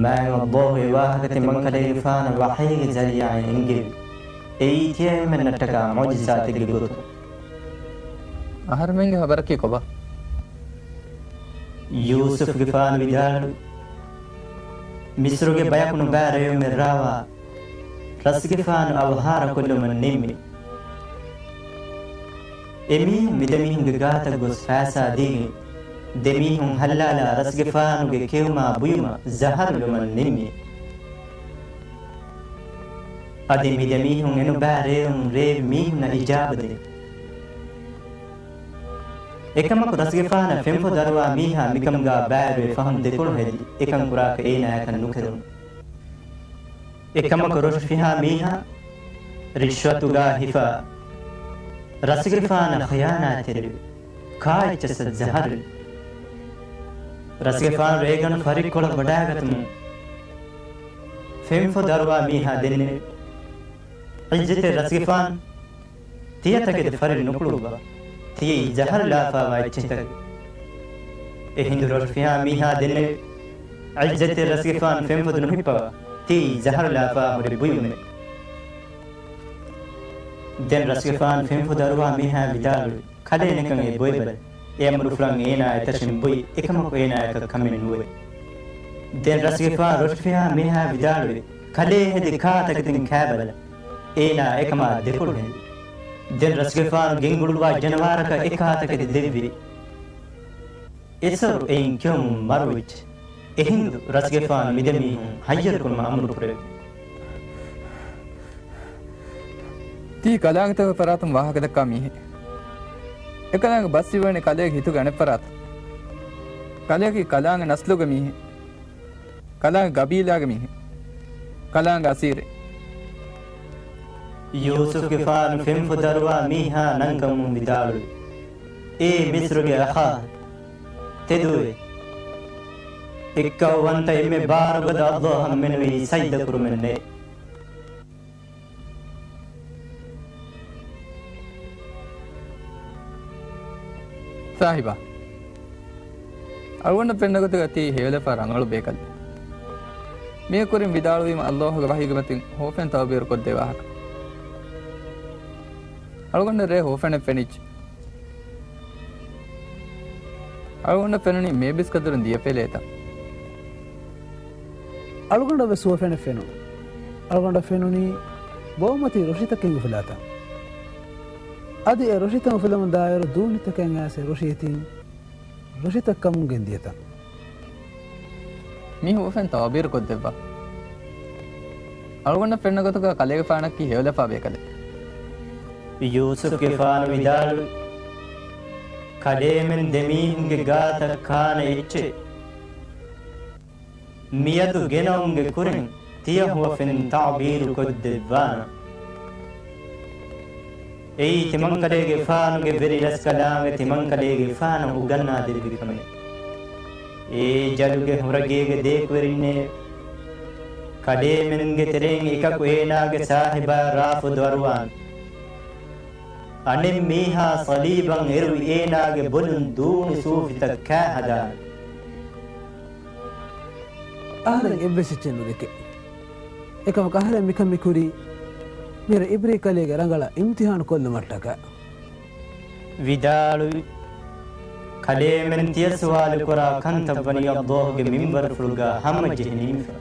މާތް އައްލާހު އެ ވާހަކަ ތިމަންކަލޭގެފާނަށް ވަޙީގެ ޒަރީޢާއިން އެންގެވި. އެއީ ތިޔަ އެންމެންނަށްޓަކާ މުޢުޖިޒާތެއްގެ ގޮތުން. އަހަރެމެންގެ ޚަބަރަކީ ކޮބާ؟ ޔޫސުފްގެފާނު ވިދާޅުވި، މިސްރުގެ ބަޔަކު ނުބައި ރޭވުމެއް ރާވާ، ރަސްގެފާނު އަވަހާރަކޮށްލުމަށް ނިންމި. އެމީހުން މިދެމީހުންގެ ގާތަށް ގޮސް ފައިސާ ދީގެން، ދެމީހުން ހައްލާލާ ރަސްގެފާނުގެ ކެއުމާ ބުއިމަށް ޒަހަރު ލުމަށް ނިންމި. އަދި މިދެމީހުން އެނުބައި ރޭވުން ރޭވި މީހުންނަށް އިޖާބަ ދޭ. އެކަމަކު ރަސްގެފާނަށް ފެންފޮދު އަރުވާ މީހާ މިކަމުގާ ބައިވެރިވެ ފަހުން ދެކޮޅު ހެދި އެކަން ކުރާކަށް އޭނާޔަކަށް ނުކެރުނު. އެކަމަކު ރޮށިފިހާ މީހާ ރިޝްވަތުގާ ހިފާ، ރަސްގެފާނަށް ޚިޔާނާތްތެރިވެ، ކާއެއްޗަސް ޒަހަރު. ރަސްގެފާނު ރޭގަނޑު ފަރިއްކޮޅަށް ވަޑާގަތުމުން ފެންފޮދު އަރުވާ މީހާ ދެންނެވި. ޢިއްޒަތްތެރި ރަސްގެފާނު، ތިޔަ ތަކެތި ފަރިން ނުކުޅުއްވާ، ތިޔައީ ޒަހަރު ލާފާވާ އެއްޗިހިތަކެއް. އެހިނދު ރޮށިފިހާ މީހާ ދެންނެވި. ޢިއްޒަތްތެރި ރަސްގެފާނު ފެންފޮދު ނުހިއްޕަވާ، ތިޔައީ ޒަހަރު ލާފާ ހުރި ބުއިމެއް. ދެން ރަސްގެފާނު ފެންފޮދު އަރުވާ މީހާ ވިދާޅުވި، ކަލޭ ނިކަން އެ ބޮއެބަލަ. އެ އަމުރުފުޅަށް އޭނާ އެތަށިން ބުއި، އެކަމަކު އޭނާޔަކަށް ކަމެއް ނުވޭ. ދެން ރަސްގެފާނު ރޮށިފިހާ މީހާ ވިދާޅުވި، ކަލޭ ހެދި ކާ ތަކެތިން ކާބަލަ. އޭނާ އެކަމާ ދެކޮޅު ހެދި. ދެން ރަސްގެފާނު ގެންގުޅުއްވާ ޖަނަވާރަކަށް އެ ކާ ތަކެތި ދެއްވި. އެސޮރު އެއިން ކެއުމުން މަރުވެއްޖެ. އެހިނދު ރަސްގެފާނު މިދެމީހުން ހައްޔަރުކުރުމަށް އަމުރު ކުރެއްވި. ތީ ކަލާނގެ ތަކުގެ ފަރާތުން ވާހަކަ ދައްކާ މީހެއް. އެކަލާނގެ ބަސް އިވޭނެ ކަލޭގެ ހިތުގެ އަނެއް ފަރާތަށް. ކަލޭއަކީ ކަލާނގެ ނަސްލުގެ މީހެއް. ކަލާނގެ ގަބީލާގެ މީހެއް. ކަލާނގެ އަސީރެއް. ޔޫސުފްގެފާނު ފެންފޮދު އަރުވާ މީހާ ނަންކަމުން ވިދާޅުވި، އޭ މިސްރުގެ އަޚާ، ތެދުވޭ. އެއްކައުވަންތަ އެންމެ ބާރުގަދަ އައްލާހަށް މެނުވީ ސައްޖަ ކުރުމެއް ނެތް. ސާހިބާ، އަޅުގަނޑަށް ފެންނަ ގޮތުގަ ތީ ހެޔޮލަފާ ރަނގަޅު ބޭކަލެއް. މީގެ ކުރިން ވިދާޅުވީމަ އައްލާހުގެ ވަޙީގެ މަތިން ހުވަފެން ތަޢުބީރު ކޮށްދޭ ވާހަކަ. އަޅުގަނޑަށް ރޭ ހުވަފެނެއް ފެނިއްޖެ. އަޅުގަނޑަށް ފެނުނީ މޭބިސް ކަދުރުން ދިޔަ ފެލޭތަން. އަޅުގަނޑަށް ވެސް ހުވަފެނެއް ފެނުނު. އަޅުގަނޑަށް ފެނުނީ ބޯމަތީ ރޮށިތަކެއް އުފުލާތަން. އަދި އެ ރޮށިތައް އުފުލަމުން ދާއިރު ދޫނިތަކެއް އައިސް އެ ރޮށި އެތިން ރޮށިތައް ކަމުން ގެންދިޔަތަން. މި ހުވަފެން ތަޢުބީރު ކޮށްދެއްވާ. އަޅުގަނޑަށް ފެންނަ ގޮތުގަ ކަލޭގެފާނަކީ ހެޔޮލަފާ ބޭކަލެއް. ޔޫސުފްގެފާނު ވިދާޅުވި، ކަލޭމެން ދެމީހުންގެ ގާތަށް ކާނެ އެއްޗެއް މިއަދު ގެނައުމުގެ ކުރިން ތިޔަ ހުވަފެން ތަޢުބީރު ކޮށްދެއްވާނަން. އެއީ ތިމަންކަލޭގެފާނުގެ ވެރި ރަސްކަލާނގެ ތިމަންކަލޭގެފާނަށް އުގަންނާ ދެއްވި ކަމެއް. އޭ ޖަލުގެ ހުރަގޭގެ ދޭކުވެރިންނޭ! ކަލޭމެންގެ ތެރެއިން އެކަކު އޭނާގެ ސާހިބާ ރާފުދު އަރުވާން. އަނެއް މީހާ ޞަލީބަށް އެރުވި އޭނާގެ ބޮލުން ދޫނި ސޫފިތައް ކާ ހަދާނެ. އަހަރެން އެއްވެސް އެއްޗެއް ނުދެކެ. އެކަމަކު އަހަރެން މިކަން މިކުރީ، މިހިރަ އިބްރީ ކަލޭގެ ރަނގަޅަށް އިމްތިހާނު ކޮށްލުމަށްޓަކާ. ވިދާޅުވި، ކަލޭމެން ތިޔަ ސުވާލު ކުރާ ކަންތައް ވަނީ އައްލާހުގެ މިންބަރުފުޅުގާ ހަމަޖެހި ނިމިފަ.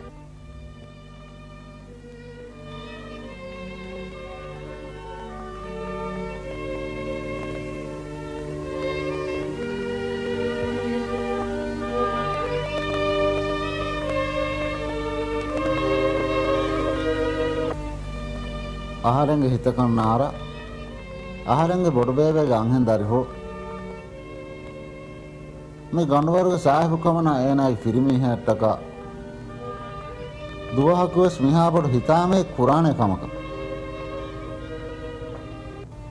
އަހަރެންގެ ހިތަކަށް ނާރާ، އަހަރެންގެ ބޮޑުބޭބެގެ އަންހެން ދަރިފުޅު. މި ގަނޑުވަރުގެ ސާހިބުކަމަނާ އޭނާގެ ފިރިމީހާއަށްޓަކާ ދުވަހަކުވެސް މިހާބޮޑު ހިތާމައެއް ކުރާނެ ކަމަކަށް.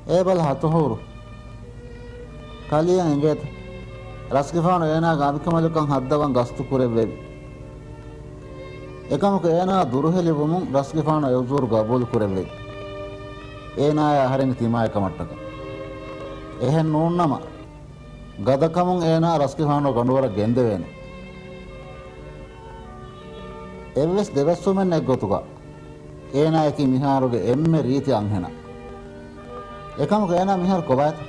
އޭ ބަލަ ހަތުހޫރު، ކަލިޔަށް އެނގޭތަ؟ ރަސްގެފާނު އޭނާގެ އަނބިކަނބަލުކަން ހައްދަވަން ގަސްތު ކުރެއްވެވި. އެކަމަކު އޭނާ ދުރުހެލިވުމުން ރަސްގެފާނު އެ އުޒުރު ގަބޫލު ކުރެއްވެވި. އޭނާއާ އަހަރެންގެ ތިމާއެއް ކަމަށްޓަކާ. އެހެން ނޫންނަމަ، ގަދަކަމުން އޭނާ ރަސްގެފާނު ގަނޑުވަރަށް ގެންދެވޭނެ. އެއްވެސް ދެބަސްވުމެއް ނެތް ގޮތުގަ އޭނާއަކީ މިހާރުގެ އެންމެ ރީތި އަންހެނާ. އެކަމަކު އޭނާ މިހާރު ކޮބާތަ؟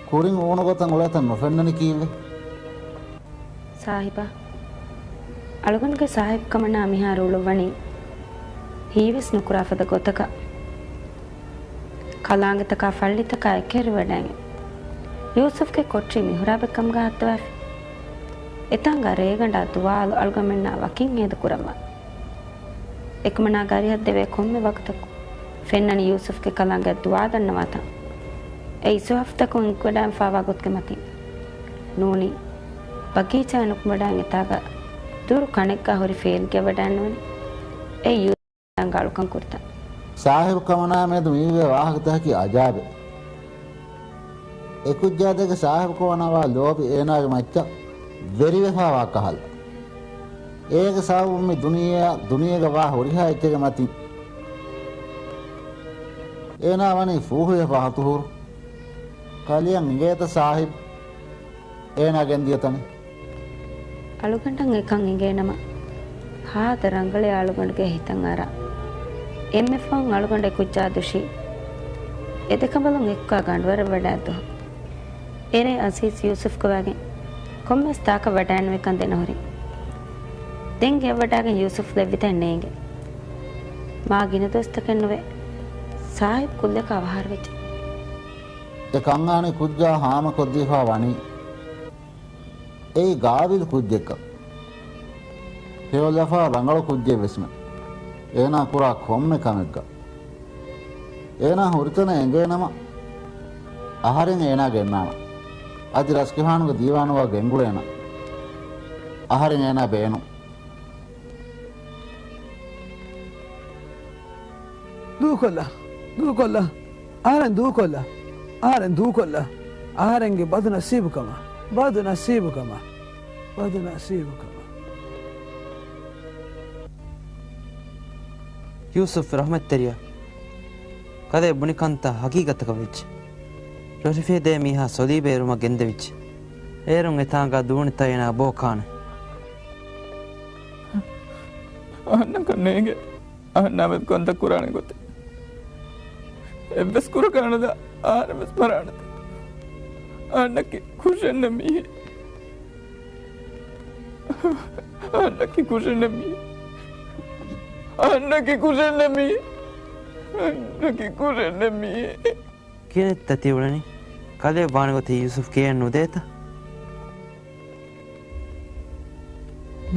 ކުރިން އޫނުގޮތަށް އުޅޭތަން ނުފެންނަނީ ކީއްވެ؟ ސާހިބާ، އަޅުގަނޑުގެ ސާހިބުކަމަނާ މިހާރު އުޅުއްވަނީ ހީވެސް ނުކުރާފަދަ ގޮތަކަށް. ކަލާނގެތަކާ ފައްޅިތަކާ އެކެއް ރިވެޑައިގެން ޔޫސުފްގެ ކޮޓަރީ މިހުރާބެއް ކަމުގަ ހައްދަވާފި. އެތާނގަ ރޭގަނޑާ ދުވާލު އަޅުގަނޑުމެންނާ ވަކިން ހޭދަކުރައްވާ. އެކަމަނާ ގަރިހަށް ދެވޭ ކޮންމެ ވަގުތަކު ފެންނަނީ ޔޫސުފްގެ ކަލާނގެއަށް ދުވާލަންނަވާތާ. އެއީ ސުހަފުތަކުން އެކުވެޑާންފާވާ ގޮތުގެ މަތިން ނޫނީ، ބަގީޗާއެއް ނުކުމެޑާން އެތާގަ ދުރު ކަނެއްގާ ހުރި ފޭލިގެ ވަޑާންނުވަނީ. އެ ޔޫސުފް ރަނގަޅުކަން ކުރިތަން. ސާހިބުކަމަނާ މެދު މިވެވޭ ވާހަކަތަކަކީ އަޖާބެއް. އެކުއްޖާދޭގެ ސާހިބުކަމަނާވާ ލޯބި އޭނާގެ މައްޗަށް ވެރިވެފާވާ ކަހަލަ. އޭގެ ސަބަބުން މި ދުނިޔެއާ ދުނިޔޭގަ ވާ ހުރިހާ އެއްޗެއްގެ މަތިން އޭނާ ވަނީ ފޫހިވެފާ ހަތުހޫރު. ކަލިޔަށް އިނގޭތަ ސާހިބް؟ އޭނާ ގެންދިޔަ ތަނެއް. އަޅުގަނޑަށް އެކަން އިނގޭނަމަ، ހާދަ ރަނގަޅޭ އަޅުގަނޑުގެ ހިތަށް އަރާ. އެންމެފަހުން އަޅުގަނޑު އެކުއްޖާ ދުށީ އެދެކަނބަލުން އެއްކާ ގަނޑުވަރަށް ވަޑާ ދުވަހު. އެރޭ އަޒީޒް ޔޫސުފްގެ ވާގިން ކޮންމެސް ތާކަށް ވަޑާންނެވިކަން ދެނަހުރި. ދެން ގެއަށް ވަޑާގެން ޔޫސުފް ލެއްވިތަން ނޭނގެ. މާ ގިނަ ދުވަސްތަކެއް ނުވެ، ސާހިބް ކުއްލަކާ އަވަހާރަވެއްޖެ. އެ ކަންއާނީ ކުއްޖާ ހާމަކޮށްދީފާ ވަނީ. އެއީ ގާބިލް ކުއްޖެއްކަން. ހެޔޮލަފާ ރަނގަޅު ކުއްޖެއްވެސްމެ. އޭނާ ކުރާ ކޮންމެ ކަމެއްގަ އޭނާ ހުރިތަނަށް އެނގޭނަމަ، އަހަރެން އޭނާ ގެންނާނަން. އަދި ރަސްގެފާނުގެ ދީވާނުގަ ގެންގުޅޭނަން. އަހަރެން އޭނާ ބޭނުން. ދޫކޮށްލަ، ދޫކޮށްލަ، އަހަރެން ދޫކޮށްލަ، އަހަރެން ދޫކޮށްލަ، އަހަރެންގެ ބަދު ނަސީބުކަމަށް، ބަދު ނަސީބުކަމަށް، ބަދު ނަސީބުކަމަށް. ޔޫސުފް ރަޙްމަތްތެރިޔާ، ކަލޭ ބުނި ކަންތައް ހަގީގަތަކަށް ވެއްޖެ. ރޮށިފޭ ދޭ މީހާ ސޮލީބޭ އެރުމަށް ގެންދެވިއްޖެ. އޭރުން އެތާނގާ ދޫނިތައް އޭނާ ބޯ ކާނެ. އަހަންނަކަށް ނޭނގެ. އަހަންނާ މެދު ކަންތައް ކުރާނެ ގޮތެއް އެއްވެސް ކުރަކާނެދާ، އަހަރެން ވެސް މަރާނެތަ؟ އަހަންނަކީ ކުށެއް ނެތް މީހެއް. އަހަންނަކީ ކުށެއް ނެތް މީހެއް. އަހަންނަކީ ކުށެއް ނެތް މީހެއް. އަހަންނަކީ ކުށެއް ނެތް މީހެއް. ކިހިނެއްތަ ތި އުޅެނީ؟ ކަލޭ ވާނެ ގޮތެއް ޔޫސުފް ކިޔަން ނުދޭތަ؟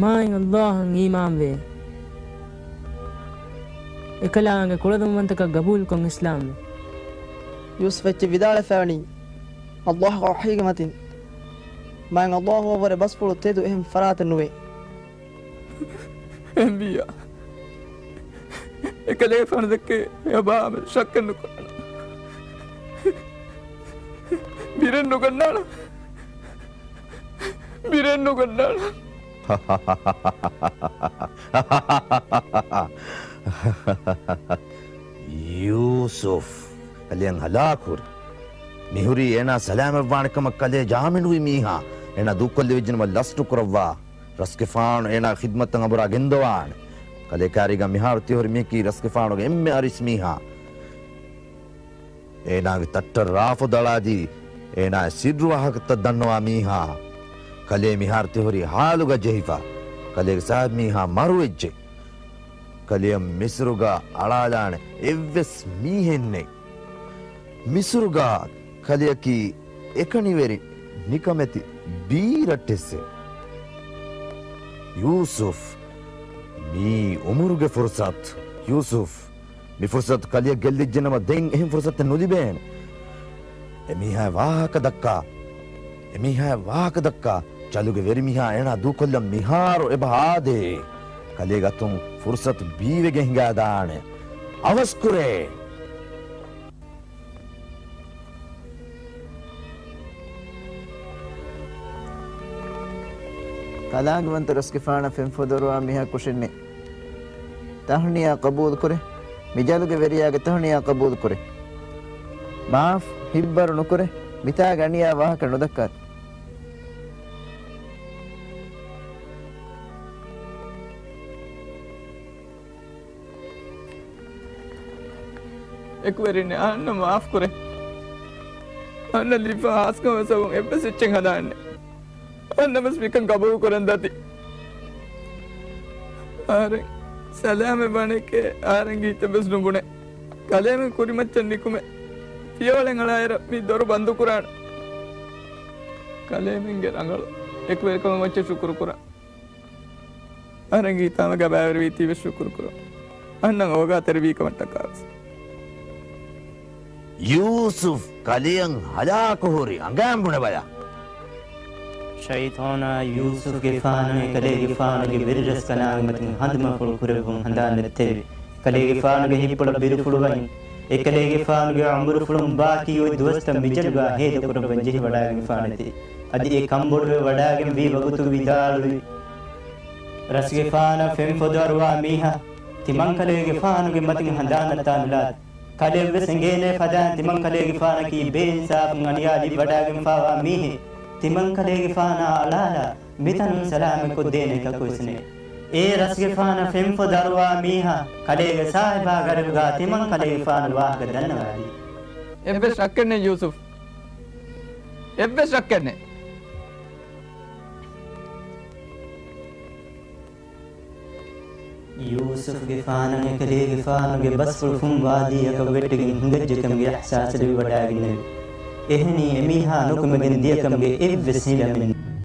މާތް ﷲ އަށް އީމާންވޭ. އެކަލާނގެ ކުޅަދުންވަންތަކަން ގަބޫލުކޮށް އިސްލާމްވެ. ޔޫސުފް އެއްޗެއް ވިދާޅުވެފައިވަނީ، ﷲ ގެ ވަޙީގެ މަތިން، މާތް ﷲ އަށްވުރެ ބަސްފުޅު ތެދު އެހެން ފަރާތެއް ނުވޭ. އެނބިޔާ، އެކަލޭގެފާނު ދެއްކޭ އެބަ ހާމެދު ޝައްކެއް ނުކުރަން. ބިރެއް ނުގަންނާނަން. ބިރެއް ނުގަންނާނަން. ޔޫސުފް، ކަލެއަށް ހަލާކު ހުރި. މިހުރީ އޭނާ ސަލާމަތްވާނެ ކަމަށް ކަލޭ ޖާމިނުވި މީހާ. އޭނާ ދޫކޮށްލެވިއްޖެނަމަ ލަސްޓު ކުރައްވާ. ރަސްގެފާނު އޭނާ ޚިދްމަތަށް އަނބުރާ ގެންދަވާނެ. ކަލޭ ކާރީގަ މިހާރު ތިހުރި މީކީ ރަސްގެފާނުގެ އެންމެ އަރިސް މީހާ. އޭނާގެ ތައްޓަށް ރާފު ދަޅާދީ، އޭނާގެ ސިއްރު ވާހަކަތައް ދަންނަވާ މީހާ. ކަލޭ މިހާރު ތިހުރި ހާލުގަ ޖެހިފަ. ކަލޭގެ ސާހިބް މީހާ މަރުވެއްޖެ. ކަލެއަށް މިސްރުގަ އަޅާލާނެ އެއްވެސް މީހެއް ނެތް. މިސްރުގަ ކަލެއަކީ އެކަނިވެރި ނިކަމެތި ބީރައްޓެއްސެއް. ޔޫސުފް، މީ އުމުރުގެ ފުރުސަތު. ޔޫސުފް، މި ފުރުސަތު ކަލެއަށް ގެއްލިއްޖެނަމަ ދެން އެހެން ފުރުސަތެއް ނުލިބޭނެ. އެމީހާ ވާހަކަ ދައްކާ. އެމީހާ ވާހަކަ ދައްކާ. ޖަލުގެ ވެރިމީހާ އޭނާ ދޫކޮށްލަން މިހާރު އެބަ ހާދޭ. ކަލޭގެ އަތުން ފުރުސަތު ބީވެގެން ހިނގާދާނެ. އަވަސްކުރޭ. ކަލާނގެވަންތަ ރަސްގެފާނަށް ފެން ފޮދުއަރުވާ މީހާ ކުށެއްނެތް. ތަހުނިޔާ ޤަބޫލުކުރޭ. މި ޖަލުގެ ވެރިޔާގެ ތަހުނިޔާ ޤަބޫލުކުރޭ. މާފް ހިތްވަރު ނުކުރޭ. މިތާގެ އަނިޔާ ވާހަކަ ނުދައްކާތި. އެކުވެރިންނޭ، އަހަންނަށް މާފްކުރޭ. އަހަންނަށް ލިބިފާ ހާސްކަމުގެ ސަބަބުން އެއްވެސް އެއްޗެއް ހަދާނެ. އަހަންނަށް ވެސް މިކަން ގަބޫލުކުރަން ދަތި. އަހަރެން ސަލާމަތް ވާނެކޭ އަހަރެންގެ ހިތަށް ވެސް ނުބުނޭ. ކަލޭމެން ކުރިމައްޗަށް ނިކުމެ ފިޔަވަޅެއް އަޅާއިރަށް މި ދޮރު ބަންދުކުރާނެ. ކަލޭމެންގެ ރަނގަޅު އެކުވެރިކަމަށް މައްޗަށް ޝުކުރު ކުރާ. އަހަރެންގެ ހިތާމަ ގަބާވެރިވީތީވެސް ޝުކުރު ކުރުން. އަހަންނަށް އޯގާތެރިވީކަމަށްޓަކާވެސް. ޔޫސުފް ކަލެއަށް ހަލާކުހުރި އަނގައިން ބުނެބަލަ. ޝައިޠާނާ ޔޫސުފްގެފާނު އެކަލޭގެފާނުގެ ވެރިރަސްކަލާނގެ މަތިން ހަނދުމަފުޅު ކުރެއްވުން ހަނދާން ދެއްތެވި. އެކަލޭގެފާނުގެ ހިތްޕުޅަށް ބިރުފުޅުވަން، އެކަލޭގެފާނުގެ އުމުރުފުޅުން ބާކީ އޮތް ދުވަސްތައް މިޖަލުގާ ހޭދަކުރައްވަން ޖެހިވަޑާގެންފާނެތީ. އަދި އެ ކަންބޮޑުވެ ވަޑާގެންވީ ވަގުތު ވިދާޅުވި. ރަސްގެފާނަށް ފެން ފޮދުއަރުވާ މީހާ ތިމަންކަލޭގެފާނުގެ މަތިން ހަނދާން ނައްތާނުލާ. ކަލެއަށްވެސް އެނގޭނޭ ފަދައިން ތިމަންކަލޭގެފާނަކީ ބޭއިންސާފުން އަނިޔާ ލިބިވަޑާގެންފާވާ މީހެއް. ތިމަންކަލޭގެފާނާ އަޅާލާ މިތަނުން ސަލާމަތްކޮށްދޭނެ އެކަކުވެސް ނެތް. އޭ ރަސްގެފާނަށް ފެން ފޮދުއަރުވާ މީހާ ކަލޭގެ ސާހިބާ ގަރިބުގާ ތިމަންކަލޭގެފާނު ވާހަކަ ދަންނަވާލީ. އެއްވެސް ޝައްކެއް ނެތް ޔޫސުފް. އެއްވެސް ޝައްކެއް ނެތް. ޔޫސުފްގެފާނަށް އެކަލޭގެފާނުގެ ބަސްފުޅު ފުން ވާދީއަކަށް ވެއްޓިގެން ހިނގައްޖެކަމުގެ އިޙްސާސް ލިބިވަޑާގެންނެވި. އެހެނީ އެމީހާ ނުކުމެގެން ދިޔަކަމުގެ އެއްވެސް ހިލަމެއް ނެތް.